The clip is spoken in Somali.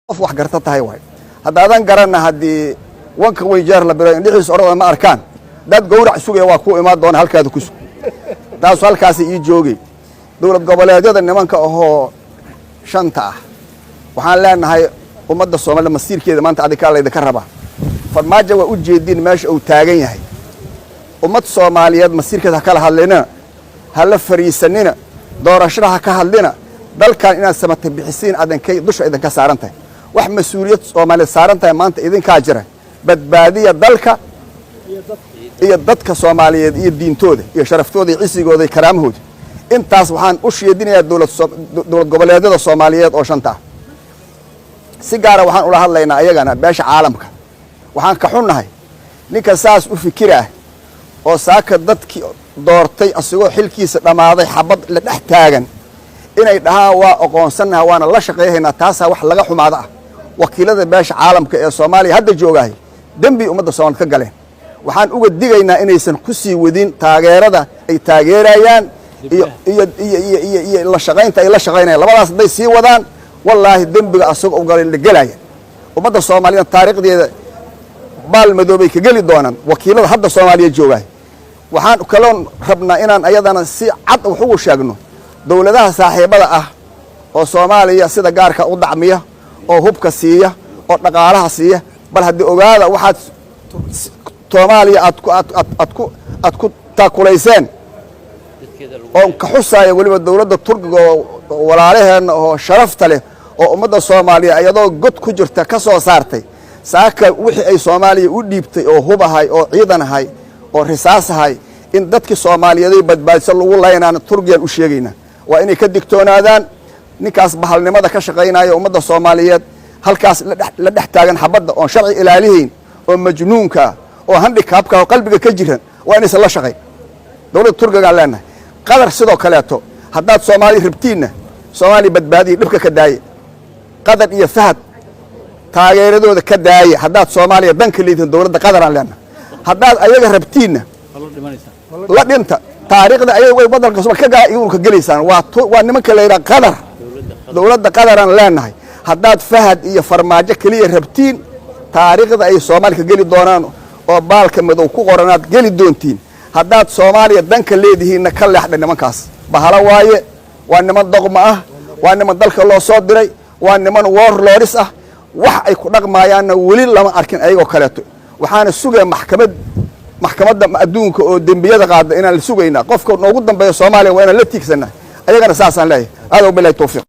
Qof wax garta tahay waay. Haddaadan garanna, haddii wanka weyn jeer la biro, indhixiis orada ma arkaan. Dad gowrac sugaya waa ku imaan doona, halkaada ku sug. Taasu halkaasi ii joogay. Dowlad goboleedyada nimanka ahoo shanta ah, waxaan leenahay, ummadda Soomaalida masiirkeeda maanta adinkaa laydinka rabaa. Farmaajo waa u jeedin meesha uu taagan yahay. Ummad Soomaaliyeed masiirkeeda ha kala hadlinina, ha la fariisanina, doorashada ha ka hadlina. Dalkan inaad samata bixisiin adinkay dusha idinka saaran tahay. Wax mas-uuliyad Soomaaliyeed saaran tahay maanta idinkaa jira. Badbaadiya dalka iyo dadka Soomaaliyeed iyo diintooda iyo sharaftooda iyo cisigooda iyo karaamahooda. Intaas waxaan u sheedinayaa dowlad goboleedyada Soomaaliyeed oo shanta ah. Si gaara waxaan ula hadlaynaa ayagana beesha caalamka. Waxaan ka xunnahay ninka saas u fikiraah oo saaka dadkii doortay, asagoo xilkiisa dhammaaday, xabad la dhex taagan, inay dhahaan waa aqoonsannaha, waana la shaqayhaynaa. Taasaa wax laga xumaado ah. Wakiilada beesha caalamka ee Soomaaliya hadda joogahay dembi ummadda Soomaaliyed ka galeen. Waxaan uga digaynaa inaysan ku sii wadin taageerada ay taageerayaan iyo la shaqaynta ay la shaqaynayaan. Labadaas hadday sii wadaan, wallaahi dembiga asagoo u galay la gelaya. Ummadda Soomaaliyed taariikhdeeda baal madoobay ka geli doonaan wakiilada hadda Soomaaliya joogahay. Waxaan kaloon rabnaa inaan ayadana si cad wax ugu sheegno dowladaha saaxiibada ah oo Soomaaliya sida gaarka u dacmiya oo hubka siiya oo dhaqaalaha siiya. Bal haddii ogaada waxaad Soomaaliya aad ku taakulayseen, oon ka xusaaya weliba dowladda Turkiga oo walaalaheenna oo sharafta leh oo ummadda Soomaaliya iyadoo god ku jirta ka soo saartay. Saaka wixii ay Soomaaliya u dhiibtay oo hub ahay oo ciidan ahay oo risaas ahay, in dadkii Soomaaliyeeday badbaadiso lagu laynaana, Turkiyan u sheegaynaa waa inay ka digtoonaadaan ninkaas bahalnimada ka shaqaynaya, ummadda Soomaaliyeed halkaas la dhex taagan xabadda, oon sharci ilaalihayn, oo majnuunkaa oo handicapka oo qalbiga ka jiran. Waa inaysan la shaqayn dowladda Turkigaan leenahay. Qatar sidoo kaleeto, haddaad Soomaaliya rabtiinna, Soomaaliya badbaadiya, dhibka ka daaye. Qatar iyo Fahad taageeradooda ka daaye haddaad Soomaaliya danka leedihin. Dowladda Qataraan leenahay, haddaad ayaga rabtiinna, la dhinta. Taariikhda ayaga way waddanka Somalia ka gaa iyaguna ka gelaysaan. Waa nimanka la yidhaha Qatar, dowladda Qataraan leenahay, haddaad Fahad iyo Farmaajo keliya rabtiin, taariikhda ay Soomaaliya ka geli doonaan oo baalka madow ku qoranaad geli doontiin. Haddaad Soomaaliya danka leedihiinna, ka leexdha nimankaas. Bahalo waaye, waa niman doqma ah, waa niman dalka loo soo diray, waa niman warlords ah. Wax ay ku dhaqmaayaanna weli lama arkin ayagoo kaleeto. Waxaana sugaya maxkamadda adduunka oo dembiyada qaada inaan la sugaynaa. Qofka noogu dambeeya Soomaaliya waa inaan la tiigsanaa. Ayagana saasaan leeyahay. Aada wabilahi towfiiq.